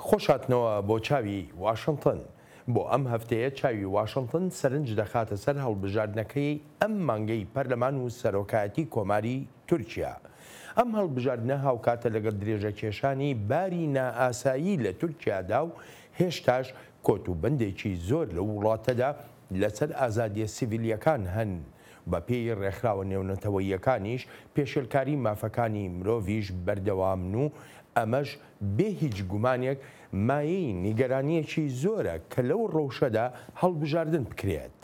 خۆشهاتنەوە بۆ چاوی واشنتن. بۆ ئەم هەفتەیە چاوی واشنتن سەرنج دەخاتە سەر هەڵبژاردنەکەی ئەم مانگەی پەرلەمان و سەرۆکایەتی کۆماری تورکیا. ئەم هەڵبژاردنە هاوکاتە لەگەڵ درێژەکێشانی باری نائاسایی لە تورکیادا و هێشتاش کۆت و بەندێکی زۆر لەو وڵاتەدا لەسەر ئازادیە سیڤیلیەکان هەن، بەپێی ڕێکخراوە نێونەتەوەییەکانیش پێشێلکاری مافەکانی مرۆڤیش بەردەوامن و ئەمەش بێ هیچ گومانێک مایەی نیگەرانییەکی زۆرە کە لەو ڕەوشەدا هەڵبژاردن بکرێت.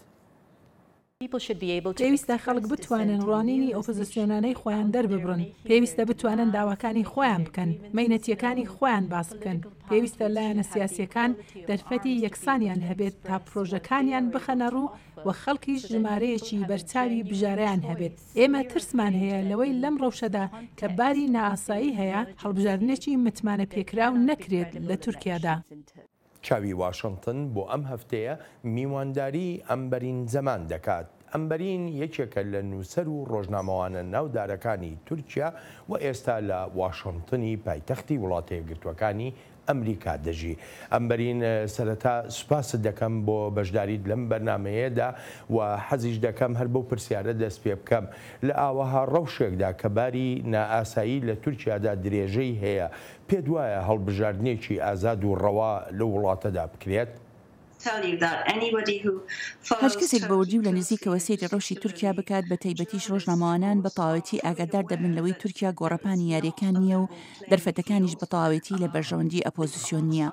پێویستە خەڵک بتوانن ڕوانینی ئۆپۆزسیۆنانەی خۆیان دەرببڕن، پێویستە بتوانن داواکانی خۆیان بکەن، مەینەتییەکانی خۆیان باس بکەن، پێویستە لایەنە سیاسییەکان دەرفەتی یەکسانیان هەبێت تا پرۆژەکانیان بخەنەڕوو و خەڵکیش ژمارەیەکی بەرچاوی بژارەیان هەبێت. ئێمە ترسمان هەیە لەوەی لەم ڕەوشەدا کە باری نائاسایی هەیە، هەڵبژاردنێکی متمانەپێکراو نەکرێت لە تورکیادا. چاوی واشنتن بۆ ئەم هەفتەیە میوانداری ئەمبەرین زەمان دەکات. ئەمبەرین یەکێکە لە نووسەر و ڕۆژنامەوانە ناودارەکانی تورکیا و ئێستا لە واشنتنی پایتەختی وڵاتەیەکگرتووەکانی ئەمریکا دەژی. ئەمبەرین سەرەتا سوپاست دەکەم بۆ بەشداریت لەم بەرنامەیەدا و حەزیش دەکەم هەر بەو پرسیارە دەست پێ بکەم. لە ئاوەها ڕەوشێکدا کە باری نائاسایی لە تورکیادا درێژەی هەیە، پێت وایە هەڵبژاردنێکی ئازاد و ڕەوا لەو وڵاتەدا بکرێت؟ هەر کەسێک بە وردی و لە نزیکەوە سەیری ڕەوشی تورکیا بکات، بە تایبەتیش ڕۆژنامەوانان، بە تەواوەتی ئاگادار دەبن لەوەی تورکیا گۆڕەپانی یارییەکان نییە و دەرفەتەکانیش بە تەواوەتی لە بەرژەوەندی ئەپۆزسیۆن نییە.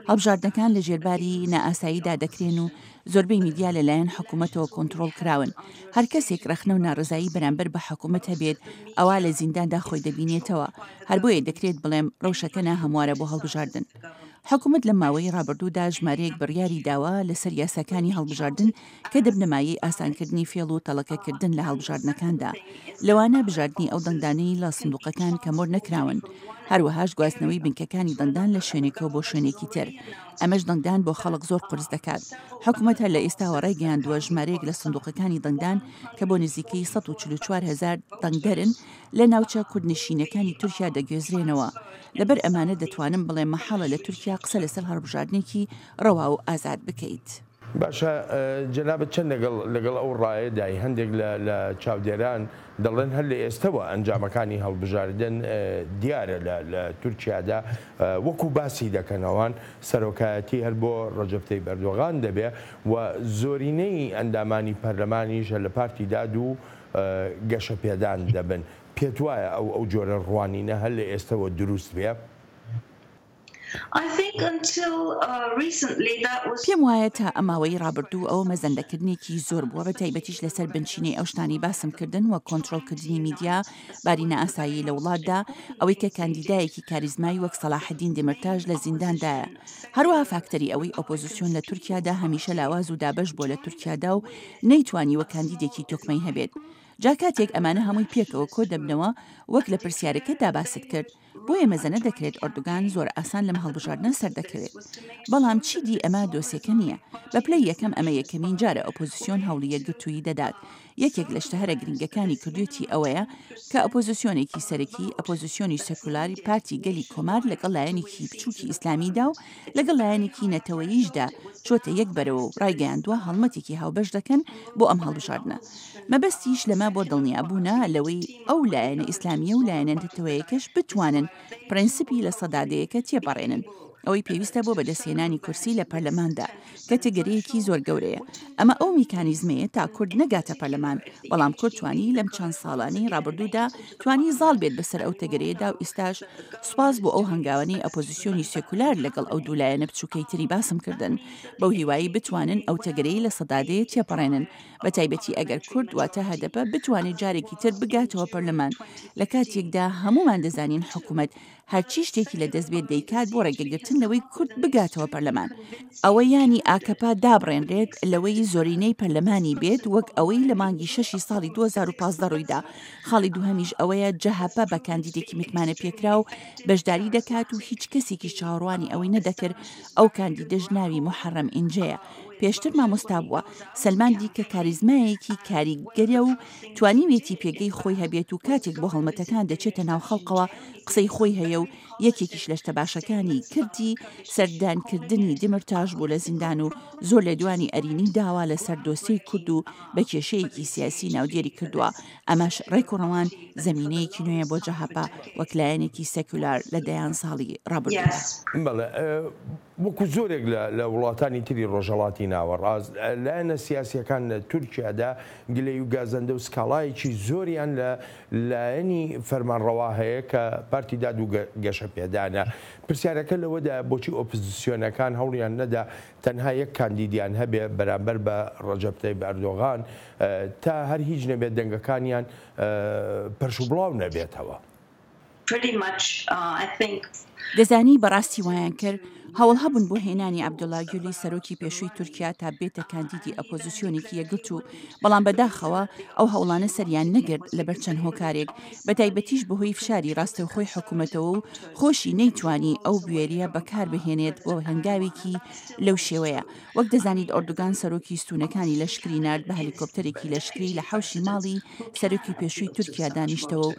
هەڵبژاردنەکان لە ژێر باری نائاساییدا دەکرێن و زۆربەی میدیا لە لایەن حکوومەتەوە کۆنتڕۆڵ کراون. هەر کەسێک ڕەخنە و ناڕەزایی بەرامبەر بە حکوومەت هەبێت، ئەوا لە زینداندا خۆی دەبینێتەوە. هەر بۆیە دەکرێت بڵێم ڕەوشەکە ناهەموارە بۆ هەڵبژاردن. حکومەت لەم ماوەی ڕابردوودا ژمارەیەک بڕیاری داوە لەسەر یاساکانی هەڵبژاردن کە دەبنە مایەی ئاسانکردنی فێڵ و تەڵەکەکردن لە هەڵبژاردنەکاندا، لەوانە بژاردنی ئەو دەنگدانەی لە سندوقەکان کە مۆر نەکراون، هەروەهاش گواستنەوەی بنکەکانی دەنگدان لە شوێنێکەوە بۆ شوێنێکی تر، ئەمەش دەنگدان بۆ خەڵک زۆر قورس دەکات. حکومەت هەر لە ئێستاوە ڕایگەیاندووە ژمارەیەک لە سندوقەکانی دەنگدان کە بۆ نزیکەی 144 هەزار دەنگدەرن لە ناوچە کوردنشینەکانی تورکیا دەگوێزرێنەوە. لەبەر ئەمانە دەتوانم بڵێم مەحاڵە لە تورکیا قسە لەسەر هەڵبژاردنێکی ڕەوا و ئازاد بکەیت. باشە جەنابت چەند لەگەڵ لەگەڵ ئەو ڕایە دای هەندێک لە لە چاودێران دەڵێن هەر لە ئێستەوە ئەنجامەکانی هەڵبژاردن دیارە لە لە تورکیادا وەکو باسی دەکەن ئەوان سەرۆکایەتی هەر بۆ ڕەجەب تەیب ئەردۆغان دەبێ و زۆرینەی ئەندامانی پەرلەمانیش هەر لە پارتی داد و گەشەپێدان دەبن. پێت وایە ئەو ئەو جۆرە ڕوانینە هەر لە ئێستەوە دروست بێ؟ پێم وایە تا ئەم ماوەی ڕابردوو ئەوە مەزەندەکردنێکی زۆر بووە، بە تایبەتیش لەسەر بنچینەی ئەو شتانەی باسم کردن وەک کۆنترۆڵکردنی میدیا، باری نائاسایی لە وڵاتدا، ئەوەی کە کاندیدایەکی کاریزمایی وەک سەڵاحەدین دێمرتاش لە زینداندایە. هەروەها فاکتەری ئەوەی ئۆپۆزسیۆن لە تورکیادا هەمیشە لاواز و دابەش بووە لە تورکیادا و نەیتوانیوە کاندیدێکی تۆکمەی هەبێت. جا کاتێک ئەمانە هەمووی پێکەوە کۆ دەبنەوە وەک لە پرسیارەکەتدا باست کرد، بۆیە مەزەنە دەکرێت ئۆردوگان زۆر ئاسان لەم هەڵبژاردنە سەردەکەوێت. بەڵام چیدی ئەمە دۆسێکە نییە. بە پلەی یەکەم ئەمە یەکەمین جارە ئۆپۆزسیۆن هەوڵی یەکگرتوویی دەدات. یەکێک لە شتە هەرە گرنگەکانی کردوێتی ئەوەیە کە ئۆپۆزسیۆنێکی سەرەکی، ئۆپۆزسیۆنی سێکولاری پارتی گەلی کۆمار لەگەڵ لایەنێکی بچووکی ئیسلامیدا و لەگەڵ لایەنێکی نەتەوەییشدا چۆتە یەک بەرەوە و ڕایگەیاندووە هەڵمەتێکی هاوبەش دەکەن بۆ ئەم هەڵبژاردنە. مەبەستیش لەمە بۆ دڵنیابوونە لەوەی ئەو لایەنە ئیسلامییە و لایەنە نەتەوەیەکەش بتوانن پرەنسیپی لە سەدا دەیەکە تێپەڕێنن ئەوەی پێویستە بۆ بەدەستهێنانی کورسی لە پەرلەماندا کە تێگەرەیەکی زۆر گەورەیە. ئەمە ئەو میکانیزمەیە تا کورد نەگاتە پەرلەمان، بەڵام کورد توانی لەم چەند ساڵانەی ڕابردوودا توانی زاڵ بێت بەسەر ئەو تەگەرەیەدا و ئیستاش سوپاس بۆ ئەو هەنگاوانەی ئەپۆزیسیۆنی سێکولار لەگەڵ ئەو دوو لایەنە بچووکەی تری باسم کردن بەو هیوایەی بتوانن ئەو تەگەرەی لە سەدادەیە تێپەڕێنن بە تایبەتی ئەگەر کورد واتە هەدەپە بتوانێت جارێکی تر بگاتەوە پەرلەمان لە کاتێکدا هەموومان دەزانین حکوومەت هەرچی شتێکی لە دەست بێت دەیکات بۆ ڕێگەگرتن لەوەی کورد بگاتەوە پەرلەمان. ئەوە یانی ئاکەپە دابڕێنرێت لەوەی زۆرینەی پەرلەمانی بێت وەک ئەوەی لە مانگی شەشی ساڵی 2015 ڕوویدا. خاڵی دووهەمیش ئەوەیە جەهەپە بە کاندیدێکی متمانەپێکراو بەشداری دەکات و هیچ کەسێکیش چاوەڕوانی ئەوەی نەدەکرد ئەو کاندیدەش ناوی موحەڕەم ئینجەیە پێشتر مامۆستا بووە سەلماندی کە کاریزمایەکی کاریگەرە و توانیویەتی پێگەی خۆی هەبێت و کاتێک بۆ هەڵمەتەکان دەچێتە ناو خەڵکەوە قسەی خۆی هەیە و یەکێکیش لە شتە باشەکانی کردی سەردانکردنی دیمرتاش بوو لە زیندان و زۆر لێدوانی ئەرینی داوە لەسەر دۆسیەی کورد و بە کێشەیەکی سیاسی ناودێری کردووە، ئەمەش ڕێک و ڕەوان زەمینەیەکی نوێیە بۆ جەهەپە وەک لایەنێکی سێکولار لە دەیان ساڵی ڕابردوودا. بەڵێ، وەکو زۆرێک لە وڵاتانی تری ڕۆژهەڵاتی ناوەڕاست، لایەنە سیاسییەکان لە تورکیادا گلەی و گازەندە و سکاڵایەکی زۆریان لە لایەنی فەرمانڕەوا هەیە کە پارتی داد و گەشەپێدانە. پرسیارەکە لەوەدایە بۆچی ئۆپزسیۆنەکان هەوڵیان نەدا تەنها یەک کاندیدیان هەبێ بەرامبەر بە ڕەجەب تەیب ئەردۆغان تا هەر هیچ نەبێ دەنگەکانیان پەرشوبڵاو نەبێتەوە. دەزانی بەڕاستی وایان کرد؟ هەوڵ هەبوون بۆ هێنانی عەبدوڵا گولی سەرۆکی پێشووی تورکیا تا بێتە کاندیدی ئەپۆزسیۆنێکی یەکگرتوو، بەڵام بەداخەوە ئەو هەوڵانە سەریان نەگرت لەبەر چەند هۆکارێک، بەتایبەتیش بەهۆی فشاری ڕاستەوخۆی حکومەتەوە و خۆشی نەیتوانی ئەو بوێرییە بەکار بهێنێت بۆ هەنگاوێکی لەو شێوەیە. وەک دەزانیت ئۆردوگان سەرۆکی ستوونەکانی لەشکری نارد بە هەلیکۆپتەرێکی لەشکری لە حەوشی ماڵی سەرۆکی پێشووی تورکیا دانیشتەوە و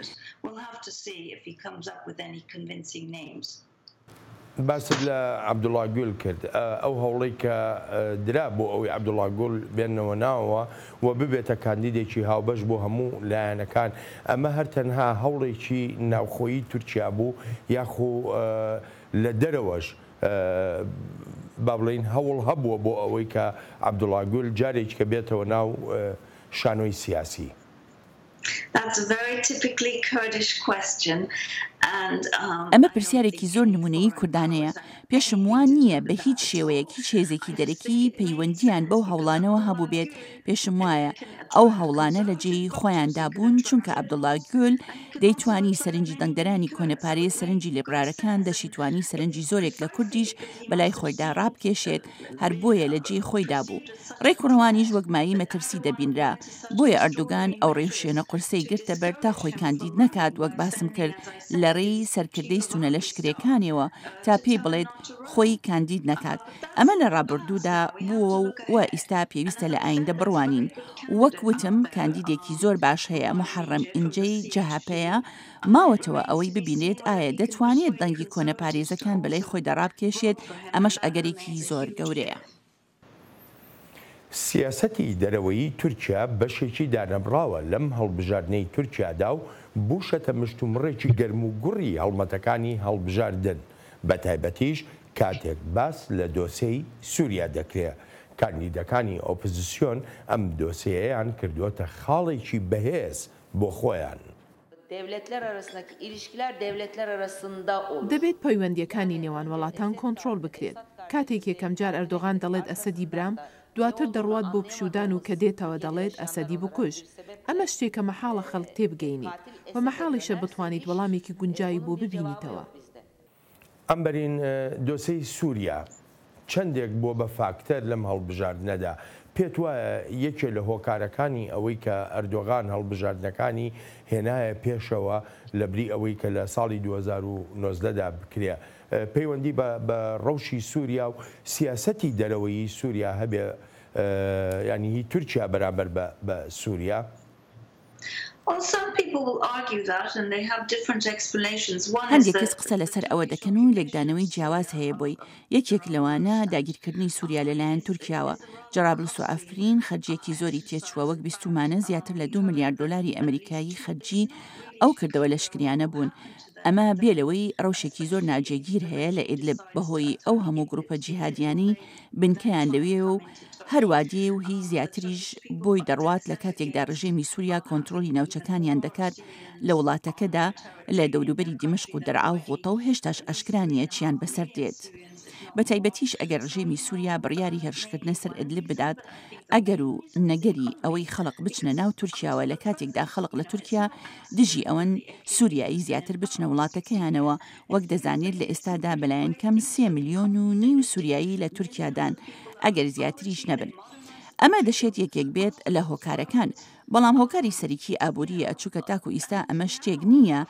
باست لە عەبدوڵا گول کرد، ئەو هەوڵەی کە درا بۆ ئەوەی عەبدوڵا گول بێننەوە ناوەوە و ببێتە کاندیدێکی هاوبەش بۆ هەموو لایەنەکان، ئەمە هەر تەنها هەوڵێکی ناوخۆیی تورکیا بوو یاخو لە دەرەوەش با بڵێین هەوڵ هەبووە بۆ ئەوەی کە عەبدوڵا گول جارێکیکە بێتەوە ناو شانۆی سیاسی؟ ئەمە پرسیارێکی زۆر نموونەیی کوردانەیە. پێشم وا نییە بە هیچ شێوەیەک هیچ هێزێکی دەرەکی پەیوەندییان بەو هەوڵانەوە هەبووبێت، پێشم وایە ئەو هەوڵانە لە جێی خۆیاندا بوون، چونکە عەبدوڵا گول دەیتوانی سەرنجی دەنگدەرانی کۆنەپارێز، سەرنجی لیبرارەکان، دەشیتوانی سەرنجی زۆرێک لە کوردیش بەلای خۆیدا ڕابکێشێت، هەر بۆیە لە جێی خۆیدا بوو. ڕێک و ڕەوانیش وەک مایەی مەترسی دەبینرا. بۆیە ئەردوگان ئەو ڕێوشوێنە قورسەی گرتە بەر تا خۆی کاندید نەکات وەک باسم کرد لە ڕێی سەرکردەی سونە لەشکرێکانێوە تا پێی بڵێت خۆی کاندید نەکات. ئەمە لە ڕابردوودا بووە و ئیستا پێویستە لە ئایندە بڕوانین. وەک وتم کاندیدێکی زۆر باش هەیە موحەڕەم ئینجەی جەهەپەیە، ماوەتەوە ئەوەی ببینرێت ئایا دەتوانێت دەنگی کۆنەپارێزەکان بەلای خۆیدا ڕابکێشێت، ئەمەش ئەگەرێکی زۆر گەورەیە. سیاسەتی دەرەوەیی تورکیا بەشێکی دانەبڕاوە لەم هەڵبژاردنەی تورکیادا و بووشەتە مشتومڕێکی گەرموگوڕی هەڵمەتەکانی هەڵبژاردن، بەتایبەتیش کاتێک باس لە دۆسێی سوریا دەکرێ، کاندیدەکانی ئۆپزسیۆن ئەم دۆسێیەیان کردووەتە خاڵێکی بەهێز بۆ خۆیان. دەبێت پەیوەندییەکانی نێوان وەڵاتان کۆنتڕۆڵ بکرێت. کاتێک یەکەمجار ئەردۆغان دەڵێت ئەسەدی برام، دواتر دەڕوات بۆ پشوودان و کە دێتەوە دەڵێت ئەسەدی بکوژ. ئەمە شتێکە مەحاڵە خەڵک تێبگەینیت و مەحاڵیشە بتوانیت وەڵامێکی گونجاوی بۆ ببینیتەوە. عەمبەرین، دۆسێی سووریا چەندێک بووە بە فاکتەر لەم هەڵبژاردنەدا؟ پێت وایە یەکێ لە هۆکارەکانی ئەوەی کە ئەردۆغان هەڵبژاردنەکانی هێنایە پێشەوە لەبری ئەوەی کە لە ساڵی 2019 دا بکرێ پەیوەندی بە بە ڕەوشی سووریا و سیاسەتی دەرەوەیی سووریا هەبێ یانی هی تورکیا بەرامبەر بە بە سووریا؟ هەندێک کەس قسە لەسەر ئەوە دەکەن و لێکدانەوەی جیاواز هەیە بۆی، یەکێک لەوانە داگیرکردنی سووریا لەلایەن تورکیاوە، جەرابلس و عەفرین خەرجییەکی زۆری تێچووە، وەک بیستوومانە زیاتر لە دوو ملیار دۆلاری ئەمریکایی خەرجی ئەو کردەوە لەشکریانە بوون، ئەمە بێ لەوەی ڕەوشێکی زۆر ناجێگیر هەیە لە ئیدلب بەهۆی ئەو هەموو گروپە جیهادیانەی بنکەیان لەوێیە و هەروا دێ و هی زیاتریش بۆی دەڕوات لە کاتێکدا ڕژێمی سووریا کۆنترۆلی ناوچەکانیان دەکات لە وڵاتەکەدا لە دەوروبەری دیمەشق و دەرعا و غوتە و هێشتاش ئاشکرا نییە چیان بەسەر دێت. بە تایبەتیش ئەگەر ڕژێمی سووریا بڕیاری هێرشکردنە سەر ئیدلب بدات ئەگەر و نەگەری ئەوەی خەڵک بچنە ناو تورکیاوە لە کاتێکدا خەڵک لە تورکیا دژی ئەوەن سووریایی زیاتر بچنە وڵاتەکەیانەوە وەک دەزانرێت لە ئێستادا بەلایەن کەم سێ ملیۆن و نیو سوریایی لە تورکیادان ئەگەر زیاتریش نەبن. ئەمە دەشێت یەکێک بێت لە هۆکارەکان. بەڵام هۆکاری سەرەکی ئابوورییە، چونکە تاکو ئیستا ئەمە شتێک نییە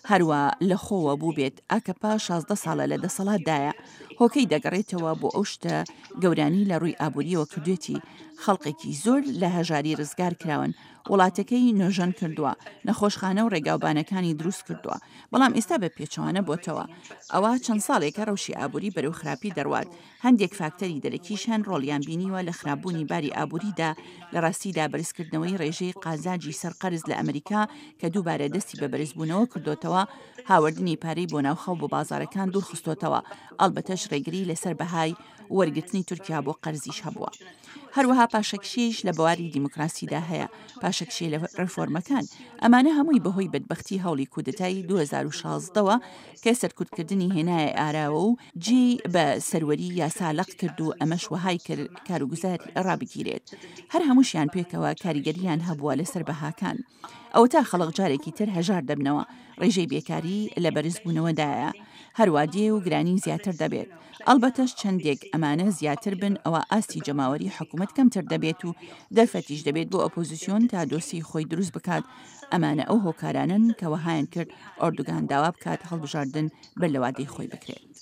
هەروا لە خۆوە بووبێت، ئاکەپە 16 ساڵە لە دەسەڵاتدایە، هۆکەی دەگەڕێتەوە بۆ ئەو شتە گەورانەی لە ڕووی ئابوورییەوە کردوێتی، خەڵقێکی زۆر لە هەژاری ڕزگار کراون، وڵاتەکەی نۆژەن کردووە، نەخۆشخانە و ڕێگاوبانەکانی دروست کردووە، بەڵام ئێستا بە پێچەوانە بۆتەوە. ئەوە چەند ساڵێکە ڕەوشی ئابووری بەرەو خراپی دەڕوات، هەندێک فاکتەری دەرەکیش هەن ڕۆڵیان بینیوە لە خراپبوونی باری ئابووریدا، لە ڕاستیدا بەرزکردنەوەی ڕێژەی قازانجی سەر قەرز لە ئەمریکا کە دووبارە دەستی بە بەرزبوونەوە کردۆتەوە، هاوردنی پارەی بۆ ناوخۆ بۆ بازاڕەکان دوورخستۆتەوە، ئەڵبەتەش ڕێگری لەسەر بەهای وەرگرتنی تورکیا بۆ قەرزیش هەبووە. هەروەها پاشەکشێیش لە بواری دیموکراسیدا هەیە، پاشەکشێ لە ڕێفۆرمەکان. ئەمانە هەمووی بەهۆی بەدبەختی هەوڵی کودەتای 2016 وە کە سەرکوتکردنی هێنایە ئاراوە و جێی بە سەروەری یاسا لەق کرد و ئەمەش وەهای کرد کاروگوزار ڕابگیرێت. هەر هەمووشیان پێکەوە کاریگەرییان هەبووە لەسەر بەهاکان. ئەوەتا خەڵک جارێکی تر هەژار دەبنەوە، ڕێژەی بێکاری لە بەرزبوونەوەدایە، هەروا دێ و گرانی زیاتر دەبێت. ئەڵبەتەش چەندێک ئەمانە زیاتر بن ئەوا ئاستی جەماوەری حکومەت کەمتر دەبێت و دەرفەتیش دەبێت بۆ ئۆپۆزیسیۆن تا دۆسیەی خۆی دروست بکات. ئەمانە ئەو هۆکارانەن کە وەهایان کرد ئۆردوگان داوا بکات هەڵبژاردن بەر لە وادەی خۆی بکرێت.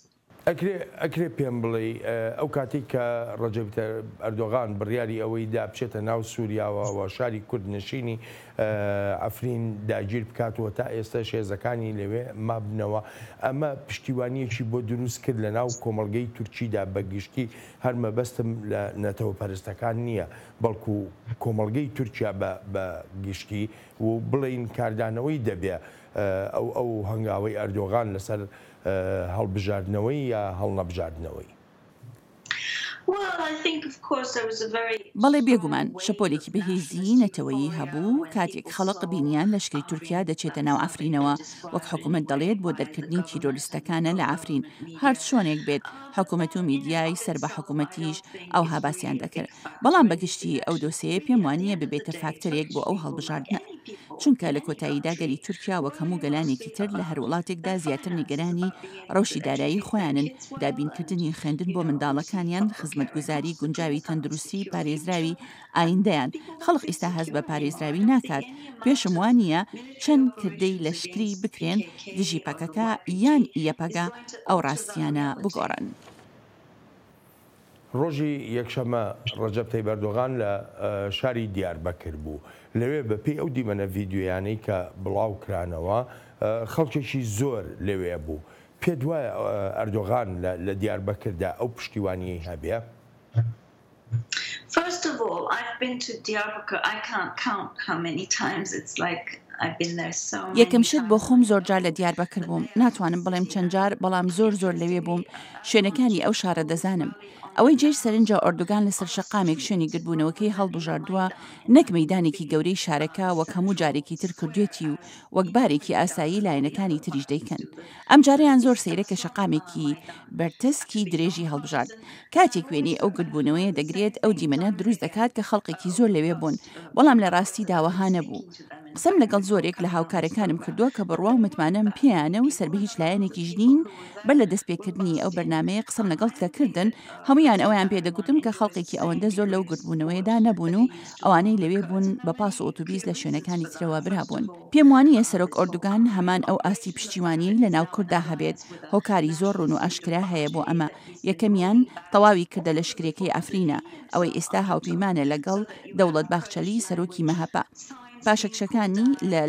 ئەکرێ ئەکرێ پێم بڵێی ئەو کاتەی کە ڕەجەب ئەردۆغان بڕیاری ئەوەی دا بچێتە ناو سوریاوە و شاری کورد نشینی عەفرین داگیر بکات و تا ئێستەش هێزەکانی لەوێ مابنەوە ئەمە پشتیوانیەکی بۆ دروست کرد لە ناو کۆمەڵگەی تورکیدا بە گشتی هەر مەبەستم لە نەتەوە پەرستەکان نییە بەڵکو کۆمەڵگەی تورکیا بە بە گشتی و بڵێین کاردانەوەی دەبێ ئەو ئەو هەنگاوەی ئەردۆغان لەسەر هەڵبژاردنەوەی یا هەڵنەبژاردنەوەی؟ بەڵێ بێگومان شەپۆلێکی بەهێزی نەتەوەیی هەبوو کاتێک خەڵق بینیان لەشکری تورکیا دەچێتە ناو عەفرینەوە وەک حکومەت دەڵێت بۆ دەرکردنی تیرۆریستەکانە لە عەفرین هەرچۆنێک بێت حکومەت و میدیای سەر بە حکومەتیش ئەوها باسیان دەکرد بەڵام بە گشتی ئەو دۆسێیە پێم وانییە ببێتە فاکتەرێک بۆ ئەو هەڵبژاردنە. چونکە لە کۆتاییدا گەلی تورکیا وەک هەموو گەلانێکی تر لە هەر وڵاتێکدا زیاتر نیگەرانی ڕەوشی دارایی خۆیانن، دابینکردنی خوێندن بۆ منداڵەکانیان، خزمەتگوزاری گونجاوی تەندروستی، پارێزراوی ئایندەیان. خەڵک ئیستا هەست بە پارێزراوی ناکات. پێشم وانییە چەند کردەی لەشکری بکرێن دژی پەکەکە یان یەپەگە ئەو ڕاستییانە بگۆڕن. ڕۆژی یەکشەممە ڕەجەب تەیب ئەردۆغان لە شاری دیاربەکر بوو. لەوێ بەپێی ئەو دیمەنە ڤیدیۆیانەی کە بڵاوکرانەوە، خەڵکێکی زۆر لەوێ بوو. پێت وایە ئەردۆغان لە دیاربەکردا ئەو پشتیوانییەی هەبێ؟ یەکەم شت بۆ خۆم زۆر جار لە دیاربەکر بووم، ناتوانم بڵێم چەند جار، بەڵام زۆر زۆر لەوێ بووم، شوێنەکانی ئەو شارە دەزانم. ئەوەی جێی سەرنجە ئۆردوگان لەسەر شەقامێک شوێنی گردبوونەوەکەی هەڵبژاردووە نەک مەیدانێکی گەورەی شارەکە وەک هەموو جارێکی تر کردوێتی و وەک بارێکی ئاسایی لایەنەکانی تریش دەیکەن. ئەمجارەیان زۆر سەیرە کە شەقامێکی بەرتەسکی درێژی هەڵبژارد. کاتێک وێنەی ئەو گردبوونەوەیە دەگرێت ئەو دیمەنە دروست دەکات کە خەڵقێکی زۆر لەوێ بوون، بەڵام لە ڕاستیدا وەها نەبوو. قسەم لەگەڵ زۆرێک لە هاوکارەکانم کردووە کە بڕوا و متمانەم پێیانە و سەر بە هیچ لایەنێکیش نین، بەر لە دەستپێکردنی ئەو بەرنامەیە قسەم لەگەڵ دەکردن، هەموویان ئەوەیان پێ دەگوتم کە خەڵقێکی ئەوەندە زۆر لەو گردبوونەوەیەدا نەبوون و ئەوانەی لەوێ بوون بە پاس و ئۆتۆبیس لە شوێنەکانی ترەوە برابوون. پێم وانییە سەرۆک ئۆردوگان هەمان ئەو ئاستی پشتیوانییەی لە ناو کورددا هەبێت، هۆکاری زۆر ڕوون و ئاشکرا هەیە بۆ ئەمە، یەکەمیان تەواوی کردە لەشکرێکەی عەفرینە، ئەوەی ئێستا هاوپەیمانە لەگەڵ دەوڵەت باخچەلی سەرۆکی مەهەپە. پاشەکشەکانی لە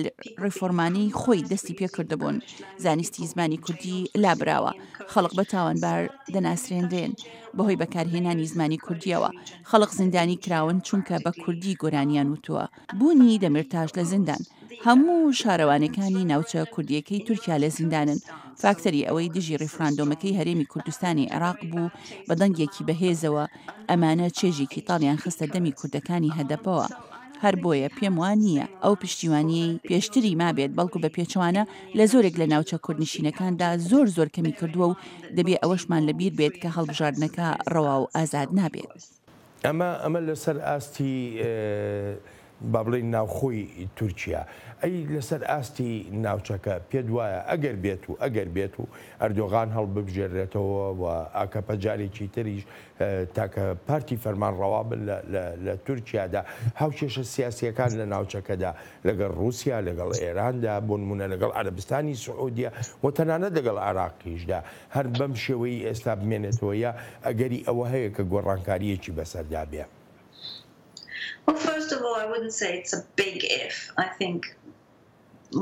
ڕێفۆرمانەی خۆی دەستی پێکردبوون، زانستی زمانی کوردی لابراوە، خەڵک بە تاوانبار دەناسرێنرێن بەهۆی بەکارهێنانی زمانی کوردییەوە، خەڵک زیندانی کراون چونکە بە کوردی گۆرانیان وتووە. بوونی دەمیرتاش لە زیندان. هەموو شارەوانەکانی ناوچە کوردییەکەی تورکیا لە زیندانن. فاکتەری ئەوەی دژی ڕیفراندۆمەکەی هەرێمی کوردستانی عێراق بوو بە دەنگێکی بەهێزەوە، ئەمانە چێژێکی تاڵیان خستە دەمی کوردەکانی هەدەپەوە. هەر بۆیە پێم وا نییە ئەو پشتیوانییەی پێشتری مابێت، بەڵکو بە پێچەوانە لە زۆرێک لە ناوچە کوردنشینەکاندا زۆر زۆر کەمی کردووە و دەبێ ئەوەشمان لە بیر بێت کە هەڵبژاردنەکە ڕەوا و ئازاد نابێت. ئەمە ئەمە لەسەر ئاستی. با بڵێین ناوخۆی تورکیا، ئەی لەسەر ئاستی ناوچەکە پێت وایە ئەگەر بێت و ئەگەر بێت و ئەردۆغان هەڵببژێرێتەوە و ئاکەپە جارێکی تریش تاکە پارتی فەرمانڕەوا بن لە تورکیادا، هاوکێشە سیاسییەکان لە ناوچەکەدا لەگەڵ ڕووسیا، لەگەڵ ئێراندا، بۆ نموونە لەگەڵ عەرەبستانی سعودیە و تەنانەت لەگەڵ عێراقیشدا هەر بەم شێوەی ئێستا بمێنێتەوە یا ئەگەری ئەوە هەیە کە گۆڕانکارییەکی بەسەردا بێ؟ Well, first of all, I wouldn't say it's a big if. I think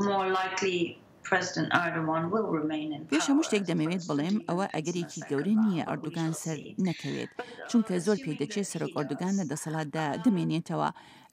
more likely President Erdogan will remain in پێش هەموو power شتێک as دەمەوێت opposed to بڵێم do ئەوە that. It's ئەگەرێکی no گەورە second نییە part, but we ئەردوگان shall سەر see. نەکەوێت But چونکە زۆر assuming پێدەچێت that سەرۆک he ئۆردوگان does, لە دەسەڵاتدا um, دەمێنێتەوە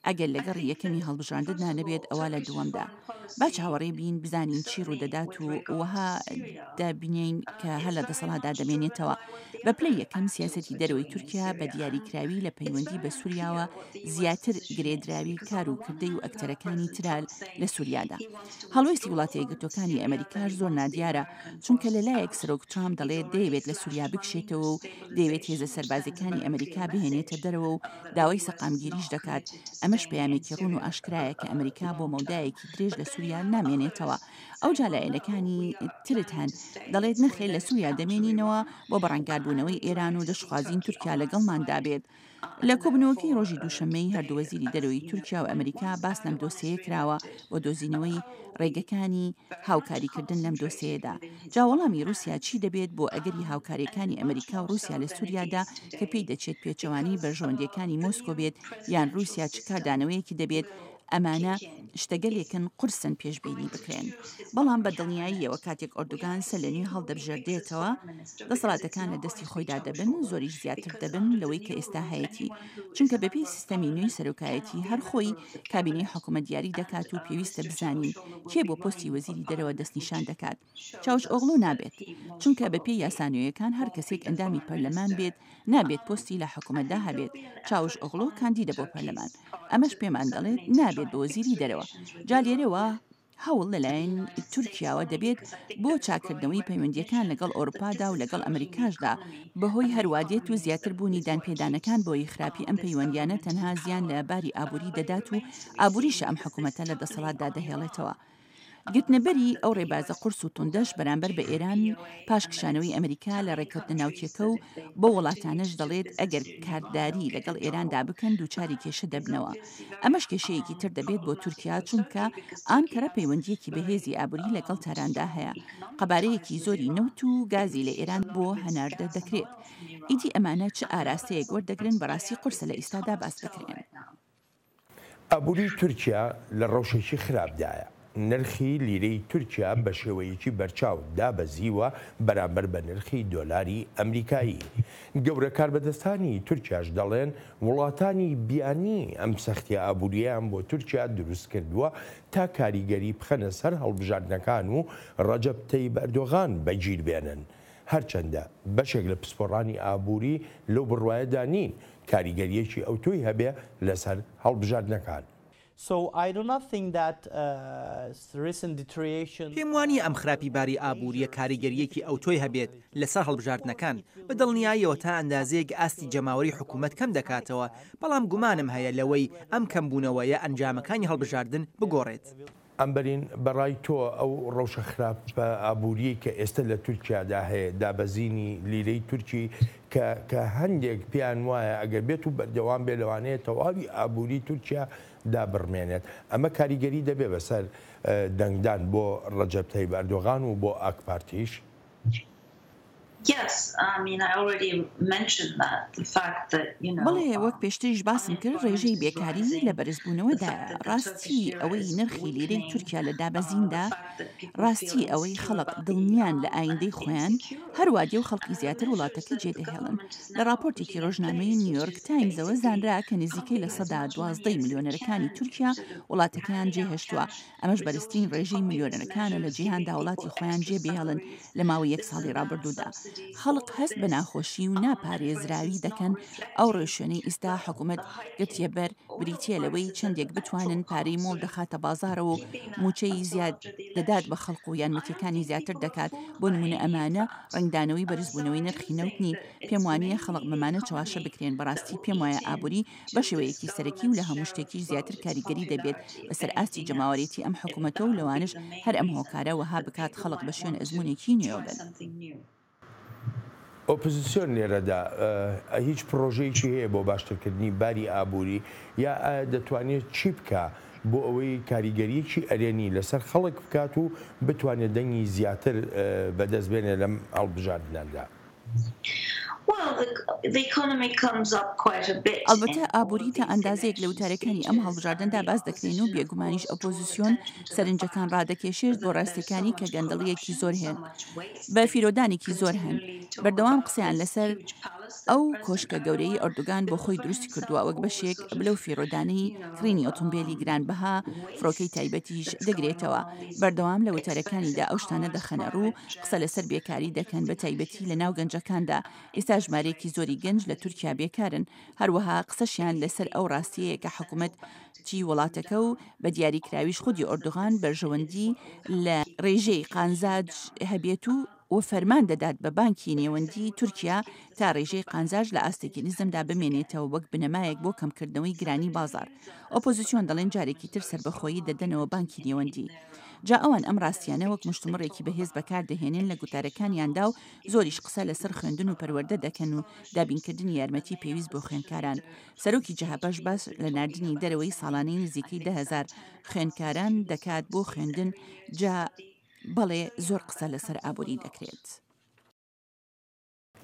ئەگەر لە I گەڕی think یەکەمی that هەڵبژاردندا first of نەبێت all, ئەوا لە Turkish دووەمدا foreign با policy, چاوەڕێ بین بزانین چی certainly ڕوودەدات with و regard to وەها Syria, دەبینین کە uh, هەر is لە very دەسەڵاتدا much driven دەمێنێتەوە by what the بە پلەی other یەکەم actors سیاسەتی are دەرەوەی doing in تورکیا بە Syria. And دیاریکراوی لە it's پەیوەندی very بە سوریاوە unclear what the US زیاتر position is گرێدراوی because on کار the و one کردەی و hand you have ئەکتەرەکانی President ترە Trump لە saying سوریادا. he wants to هەڵوێستی withdraw وڵاتە from یەکگرتووەکانی Syria, that ئەمەریکاش he زۆر wants the نادیارە، American چونکە لە forces لایەک out. سەرۆک ترامپ He's دەڵێت already دەیەوێت لە سوریا slashed funding for بکشێتەوە و دەیەوێت هێزە stabilization, which sends a سەربازییەکانی very ئەمەریکا clear بهێنێتە message دەرەوە و uh, that the داوای US is سەقامگیریش not دەکات، committed to ئەمەش staying in پەیامێکی ڕوون و Syria ئاشکرایە کە uh, ئەمەریکا بۆ long term. مەودایەکی درێژ But لە then you سوریا have نامێنێتەوە. others ئەوجا saying, well, no, لایەنەکانی we are ترت planning هەن to stay, دەڵێت so we're نەخێر لە going to سوریا counter دەمێنینەوە Iran. بۆ Uh, and بەڕەنگاربوونەوەی we'd ئێران like و to see دەشخوازین Turkey تورکیا on our لەگەڵماندا side. بێت. Uh, لە and کۆبوونەوەکەی therefore, ڕۆژی uh, دووشەممەی هەردوو they, وەزیری as دەرەوەی you know, تورکیا و ئەمریکا once باس لەم Erdogan is دۆسێیە کراوە re-elected, بۆ uh, دۆزینەوەی power will be ڕێگەکانی very much هاوکاریکردن لەم concentrated دۆسێیەدا. within his جا own وەڵامی ڕووسیا hands. چی دەبێت بۆ ئەگەری Um, and هاوکارییەکانی much ئەمریکا و more ڕووسیا so لە than it سووریادا is کە پێی today, دەچێت پێچەوانەی because uh, بەرژەوەندییەکانی the مۆسکۆ new بێت یان presidential ڕووسیا چ system کاردانەوەیەکی دەبێت will ئەمانە kick in. شتەگەلێکن It's قورسن پێشبینی going to بکرێن. choose his بەڵام own بە دڵنیاییەوە cabinet. کاتێک We ئۆردوگان have to سەر لە see نوێ who he picks as هەڵدەبژێردێتەوە، prime minister because it's دەسەڵاتەکان لە not going دەستی to be خۆیدا دەبن، Çavuşoğlu زۆریش زیاتر because دەبن under the لەوەی کە new ئێستا rules, هەیەتی. anyone who is چونکە a بەپێی member of سیستەمی نوێی parliament cannot سەرۆکایەتی be a هەر خۆی member of the کابینەی cabinet. حکومەت دیاری And دەکات و uh, پێویستە Mr. بزانین Çavuşoğlu will کێ be بۆ پۆستی running for وەزیری دەرەوە parliament, دەستنیشان which دەکات. shows چاوشئۆغڵو us that نابێت. he most چونکە بەپێی probably یاسا نوێیەکان هەر won't be کەسێک the ئەندامی foreign پەرلەمان minister. بێت نابێت Um, پۆستی لە I حکومەتدا think there'll هەبێت. be an effort چاوشئۆغڵو on کاندیدە بۆ پەرلەمان. Turkey's part ئەمەش to پێمان دەڵێت certainly to نابێت try بە and fix وەزیری دەرەوە. relations with جا Europe, لێرەوە with هەوڵ the لەلایەن United States تورکیاوە only دەبێت because I think بۆ there is growing چاککردنەوەی پەیوەندییەکان recognition لەگەڵ that ئەوروپادا this و is لەگەڵ hurting the ئەمریکاشدا economy بەهۆی and the هەروا دێت و economies زیاتر that بوونی is what دانپێدانەکان keeps بۆیە خراپی uh, ئەم this پەیوەندییانە government تەنها in زیان لە power. باری Uh, ئابووری but it دەدات و remains to be seen ئابووریشە ئەم because this حکومەتە لە totally دەسەڵاتدا on دەهێڵێتەوە. Iran, uh, the گرتنەبەری fact that ئەو the ڕێبازە US قورس و pulled توندەش out of بەرامبەر بە ئێران JCPOA پاش and that کشانەوەی it's ئەمریکا لە telling ڕێککەوتنە countries ناوکییەکە that و if they بەو continue وڵاتانەش to do دەڵێت business ئەگەر in Iran, they'll کارداری get لەگەڵ in ئێراندا trouble. بکەن دووچاری Uh, کێشە is دەبنەوە. obviously very ئەمەش کێشەیەکی um, تر دەبێت بۆ problematic تورکیا for چونکە Turkey because Turkey ئانکەرە has پەیوەندییەکی very بەهێزی ئابووری لەگەڵ um, تاراندا strong هەیە. economic ties قەبارەیەکی with زۆری Iran. نەوت و It گازی لە receives ئێران a lot بۆ of its هەناردە gas and دەکرێت. oil from Iran. ئیدی ئەمانە چ And ئاراستەیەک who has وەردەگرن to play بەڕاستی out قورسە is, لە it's ئیستادا hard to باس tell بکرێن. right now. ئابووری تورکیا لە ڕەوشێکی خراپدایە. نرخی لیرەی تورکیا بە شێوەیەکی بەرچاو دابەزیوە بەرامبەر بە نرخی دۆلاری ئەمریکایی. گەورە کاربەدەستانی تورکیاش دەڵێن وڵاتانی بیانی ئەم سەختیە ئابووریەیان بۆ تورکیا دروستکردووە تا کاریگەری بخەنە سەر هەڵبژاردنەکان و ڕەجەب تەیب ئەردۆغان بەگیر بێنن. هەرچەندە بەشێک لە پسپۆڕانی ئابووری لەو بڕوایەدا نین کاریگەرییەکی ئەوتۆی هەبێ لەسەر هەڵبژاردنەکان. پێم وانییە ئەم خراپی باری ئابوورییە کاریگەرییەکی ئەوتۆی هەبێت لەسەر هەڵبژاردنەکان، بە دڵنیاییەوە تا ئەندازەیەک ئاستی جەماوەری حکوومەت کەم دەکاتەوە، بەڵام گومانم هەیە لەوەی ئەم کەمبوونەوەیە ئەنجامەکانی هەڵبژاردن بگۆڕێت. ئەمبەرین، بەڕای تۆ ئەو ڕەوشە خراپە ئابووریەی کە ئێستە لە تورکیادا هەیە، دابەزینی لیرەی تورکی کە کە هەندێک پێیان وایە ئەگەر بێت و بەردەوام بێت لەوانەیە تەواوی ئابووری تورکیا دابڕمێنێت، ئەمە کاریگەری دەبێت بەسەر دەنگدان بۆ ڕەجەب تەیب ئەردۆغان و بۆ ئاکپارتیش؟ بەڵێ، وەک پێشتریش باسم کرد، ڕێژەی بێکاری لە بەرزبوونەوەدایە، ڕاستیی ئەوەی نرخی لیرەی تورکیا لە دابەزیندا، ڕاستیی ئەوەی خەڵک دڵنیان لە ئایندەی خۆیان، هەروا دێ و خەڵکی زیاتر وڵاتەکە جێدەهێڵن. لە ڕاپۆرتێکی ڕۆژنامەی نیویۆرک تایمزەوە زانرا کە نزیکەی 12% ی ملیۆنەرەکانی تورکیا وڵاتەکەیان جێهێشتووە، ئەمەش بەرزترین ڕێژەی ملیۆنەرەکانە لە جیهاندا وڵاتی خۆیان جێبهێڵن لە ماوەی یەک ساڵی ڕابردوودا. خەڵک هەست بە ناخۆشی و ناپارێزراوی دەکەن، ئەو ڕێوشوێنەی ئیستا حکومەت گرتیەبەر بریتیە لەوەی چەندێک بتوانن پارەی مۆڵ دەخاتە بازاڕەوە و موچەی زیاد دەدات بە خەڵک و یارمەتیەکانی زیاتر دەکات، بۆ نمونە ئەمانە ڕەنگدانەوەی بەرزبوونەوەی نرخی نەوت نین، پێم وانیە خەڵک بەمانە چەواشە بکرێن، بەڕاستی پێم وایە ئابوری بەشێوەیەکی سەرەکی و لە هەموو شتێکیش زیاتر کاریگەری دەبێت بەسەر ئاستی جەماوەرێتی ئەم حکومەتە و لەوانەش هەر ئەم هۆکارە وەها بکات خەڵک بە شوێن ئەزموونێکی نوێوە بن. ئۆپزسیۆن لێرەدا هیچ پڕۆژەیەکی هەیە بۆ باشترکردنی باری ئابووری یا ئایا دەتوانێت چی بکا بۆ ئەوەی کاریگەرییەکی ئەرێنی لەسەر خەڵک بکات و بتوانێت دەنگی زیاتر بەدەست بێنێت لەم هەڵبژاردنەدا؟ ئەڵبەتە ئابووری تا ئەندازەیەک لە وتارەکانی ئەم هەڵبژاردندا باس دەکرێن و بێگومانیش ئۆپۆزیسیۆن سەرنجەکان ڕادەکێشێت بۆ ڕاستیەکانی کە گەندەڵییەکی زۆر هەن بە فیرۆدانێکی زۆر هەن بەردەوام قسەیان لەسەر ئەو کۆشکە گەورەی ئەردوگان بۆ خۆی دروستی کردووە وەک بەشێک لەو فیرۆدانەی کڕینی ئۆتۆمبێلی گرانبەها فڕۆکەی تایبەتیش دەگرێتەوە بەردەوام لە وتارەکانیدا ئەو شتانە دەخەنە ڕوو قسە لەسەر بێکاری دەکەن بە تایبەتی لە ناو گەنجەکاندا، ئێستا ژمارەیەکی زۆری گەنج لە تورکیا بێکارن، هەروەها قسەشیان لەسەر ئەو ڕاستیەیە کە حکومەتی وڵاتەکە و بە دیاریکراویش خودی ئۆردوغان بەرژەوەندی لە ڕێژەی قانزاج هەبێت و و فەرمان دەدات بە بانکی نێوەندی تورکیا تا ڕێژەی قانزاج لە ئاستێکی نزمدا بمێنێتەوە وەک بنەمایەک بۆ کەمکردنەوەی گرانی بازاڕ. ئۆپۆزسیۆن دەڵێن جارێکی تر سەربەخۆیی دەدەنەوە بانکی نێوەندی. جا ئەوان ئەم ڕاستیانە وەک مشتومڕێکی بەهێز بەکار دەهێنێن لە گوتارەکانیاندا و زۆریش قسە لەسەر خوێندن و پەروەردە دەکەن و دابینکردنی یارمەتی پێویست بۆ خوێندکاران. سەرۆکی جەهەپەش باس لە ناردنی دەرەوەی ساڵانەی نزیکەی 10,000 خوێندکاران دەکات بۆ خوێندن جا بەڵێ زۆر قسە لەسەر ئابوری دەکرێت.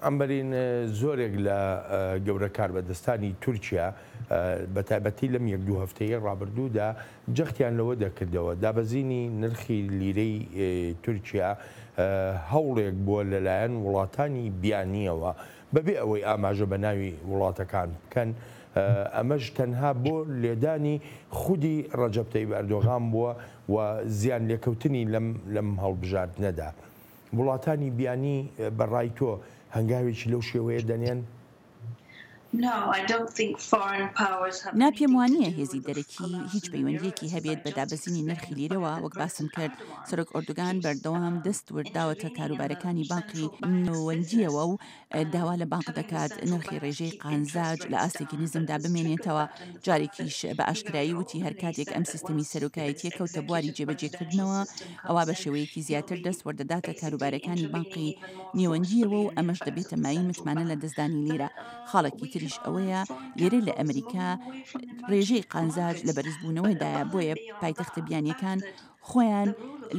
عەمبەرین، زۆرێک لە گەورە کاربەدەستانی تورکیا بە تایبەتی لەم یەک دوو هەفتەیەی ڕابردوودا جەختیان لەوە دەکردەوە دابەزینی نرخی لیرەی تورکیا هەوڵێک بووە لەلایەن وڵاتانی بیانییەوە بەبێ ئەوەی ئاماژە بە ناوی وڵاتەکان بکەن، ئەمەش تەنها بۆ لێدانی خودی ڕەجەب تەیب ئەردۆغان بووە و زیان لێکەوتنی لەم لەم هەڵبژاردنەدا. وڵاتانی بیانی بە ڕای تۆ هەنگاوێکی لەو شێوەیە دەنێن؟ نا پێم وانییە هێزی دەرەکی هیچ پەیوەندییەکی هەبێت بە دابەزینی نرخی لیرەوە، وەک باسم کرد سەرۆک ئۆردوگان بەردەوام دەست ورداوەتە کاروبارەکانی بانقی نێوەندییەوە و داوا لە بانق دەکات نرخی ڕێژەی قانزاج لە ئاستێکی نزمدا بمێنێتەوە، جارێکیش بە ئاشکرایی وتی هەر کاتێک ئەم سیستەمی سەرۆکایەتییە کەوتە بواری جێبەجێکردنەوە ئەوا بە شێوەیەکی زیاتر دەست وەردەداتە کاروبارەکانی بانقی نێوەندییەوە و ئەمەش دەبێتە مایەی متمانە لەدەستدانی لیرە. خاڵێکی تریش ئەوەیە لێرە لە ئەمریکا ڕێژەی قانزاج لە بەرزبوونەوەدایە بۆیە پایتەختە بیانییەکان خۆیان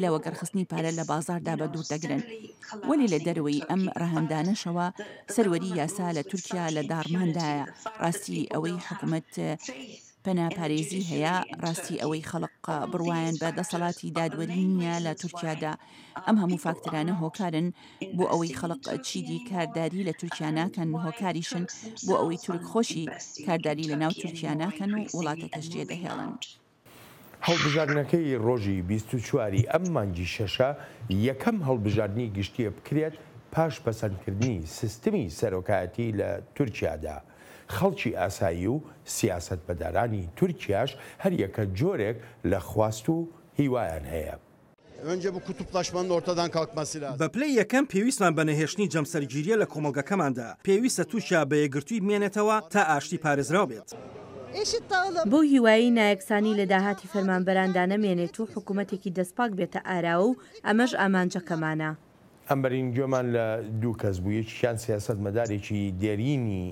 لە وەگەڕخستنی پارە لە بازاڕدا بە دوور دەگرن. وەلێ لە دەرەوەی ئەم ڕەهەندانەشەوە سەروەری یاسا لە تورکیا لە داڕماندایە. ڕاستی ئەوەی حکومەت پەناپارێزی هەیە، ڕاستی ئەوەی خەڵق بڕوایان بە دەسەڵاتی دادوەری نییە لە تورکیادا، ئەم هەموو فاکتەرانە هۆکارن بۆ ئەوەی خەڵق چیدی کارداری لە تورکیا ناکەن، هۆکاریشن بۆ ئەوەی تورک خۆشی کارداری لە ناو تورکیا ناکەن و وڵاتەکەش جێدەهێڵن. هەڵبژاردنەکەی ڕۆژی 24 ی ئەم مانگی شەشە یەکەم هەڵبژاردنی گشتییە بکرێت پاش پەسەندکردنی سیستمی سەرۆکایەتی لە تورکیادا. خەڵکی ئاسایی و سیاسەتمەدارانی تورکیاش هەریەکە جۆرێک لە خواست و هیوایان هەیە. بە پلەی یەکەم پێویستمان بە نەهێشتنی جەمسەرگیرییە لە کۆمەڵگەکەماندا، پێویستە تورکیا بە یەکگرتووی بمێنێتەوە تا ئاشتی پارێزراو بێت. بەو هیوایەی نایەکسانی لە داهاتی فەرمانبەراندا نەمێنێت و حکومەتێکی دەستپاک بێتە ئاراوە و ئەمەش ئامانجەکەمانە. ئەمبەرین گوێمان لە دوو کەس بوو، یەکێکیان سیاسەتمەدارێکی دێرینی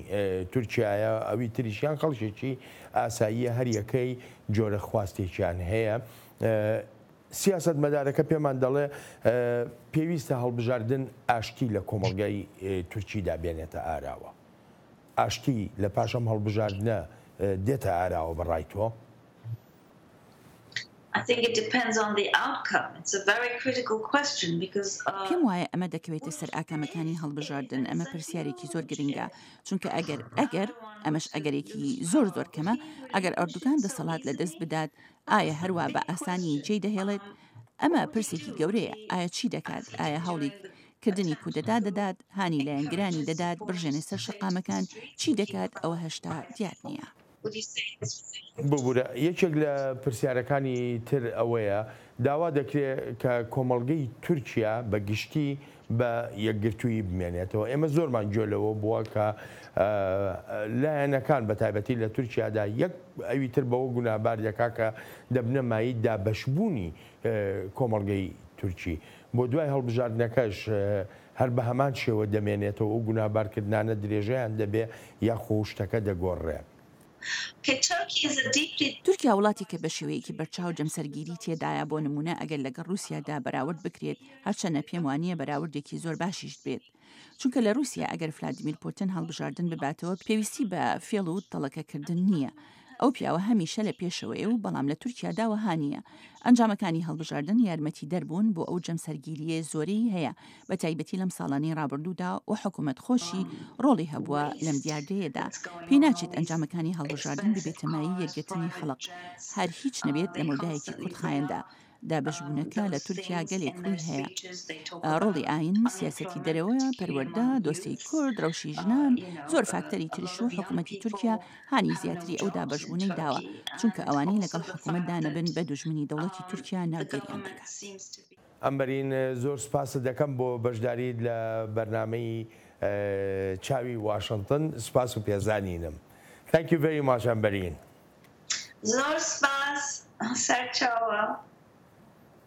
تورکیایە، ئەوی تریشیان خەڵکێکی ئاساییە، هەریەکەی جۆرە خواستێکیان هەیە. سیاسەتمەدارەکە پێمان دەڵێ پێویستە هەڵبژاردن ئاشتی لە کۆمەڵگای تورکیدا بێنێتە ئاراوە. ئاشتی لە پاش ئەم هەڵبژاردنە دێتە ئاراوە بە ڕای تۆ؟ پێم وایە ئەمە دەکەوێتە سەر ئاکامەکانی هەڵبژاردن، ئەمە پرسیارێکی زۆر گرنگە، چونکە ئەگەر، ئەگەر، ئەمەش ئەگەرێکی زۆر زۆر کەمە، ئەگەر ئەردوگان دەسەڵات لەدەست بدات، ئایا هەروا بە ئاسانی جێی دەهێڵێت؟ ئەمە پرسێکی گەورەیە، ئایا چی دەکات؟ ئایا هەوڵی. کردنی کودەتا دەدات، هانی لایەنگرانی دەدات بڕژێنە سەر شەقامەکان، چی دەکات ئەوە هێشتا دیار نییە. ببورە یەکێک لە پرسیارەکانی تر ئەوەیە داوا دەکرێ کە کۆمەڵگەی تورکیا بە گشتی بە یەکگرتوویی بمێنێتەوە ئێمە زۆرمان گوێ لەوە بووە کە لایەنەکان بە تایبەتی لە تورکیادا یەک ئەوی تر بەوە گوناهبار دەکا کە دەبنە مایەی دابەشبوونی کۆمەڵگەی تورکی بۆ دوای هەڵبژاردنەکەش هەر بە هەمان شێوە دەمێنێتەوە ئەو گوناهبارکردنانە درێژەیان دەبێ یاخۆ شتەکە دەگۆڕرێ؟ تورکیا وڵاتێکە بە شێوەیەکی بەرچاو جەمسەرگیری تێدایە، بۆ نموونە ئەگەر لەگەڵ ڕووسیادا بەراورد بکرێت، هەرچەندە پێم وانییە بەراوردێکی زۆر باشیش بێت. چونکە لە ڕووسیا ئەگەر فلادیمیر پوتن هەڵبژاردن بباتەوە پێویستی بە فێڵ و تەڵەکەکردن نییە. ئەو پیاوە هەمیشە لە پێشەوەیە و بەڵام لە تورکیادا وەها نییە. ئەنجامەکانی هەڵبژاردن یارمەتیدەر بوون بۆ ئەو جەمسەرگیرییە زۆرەی هەیە بە تایبەتی لەم ساڵانەی ڕابردوودا و حکومەت خۆشی ڕۆڵی هەبووە لەم دیاردەیەدا. پێی ناچێت ئەنجامەکانی هەڵبژاردن ببێتە مایەی یەکگرتنی خەڵک هەر هیچ نەبێت لە مەودایەکی کورتخایەندا. دابەشبوونەکە لە تورکیا گەلێک ڕووی هەیە. ڕۆڵی ئایین، سیاسەتی دەرەوە، پەروەردە، دۆسێی کورد، ڕەوشی ژنان، زۆر فاکتەری تریش و حکومەتی تورکیا هانی زیاتری ئەو دابەشبوونەی داوە، چونکە ئەوانەی لەگەڵ حکومەتدا نەبن بە دوژمنی دەوڵەتی تورکیا ناودێریان دەکات. ئەمبەرین زۆر سوپاست دەکەم بۆ بەشداریت لە بەرنامەی چاوی واشنتن سوپاس و پێزانینم Thank you very much ئەمبەرین. زۆر سپاس سەرچاوە.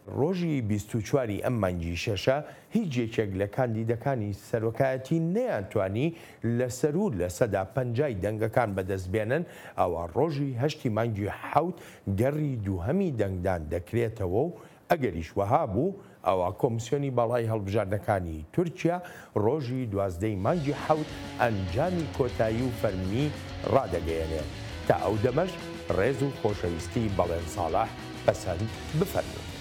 ڕۆژی 24 ی ئەم مانگی شەشە هیچ یەکێک لە کاندیدەکانی سەرۆکایەتی نەیانتوانی لە سەروو 50% ی دەنگەکان بەدەست بێنن، ئەوا ڕۆژی هەشتی مانگی حەوت گەڕی دووهەمی دەنگدان دەکرێتەوە و ئەگەریش وەها بوو، ئەوا کۆمسیۆنی باڵای هەڵبژاردنەکانی تورکیا ڕۆژی 12 ی مانگی حەوت ئەنجامی کۆتایی و فەرمی ڕادەگەیەنێت. تا ئەو دەمەش ڕێز و خۆشەویستی بەڵێن ساڵح پەسەند بفەرموون.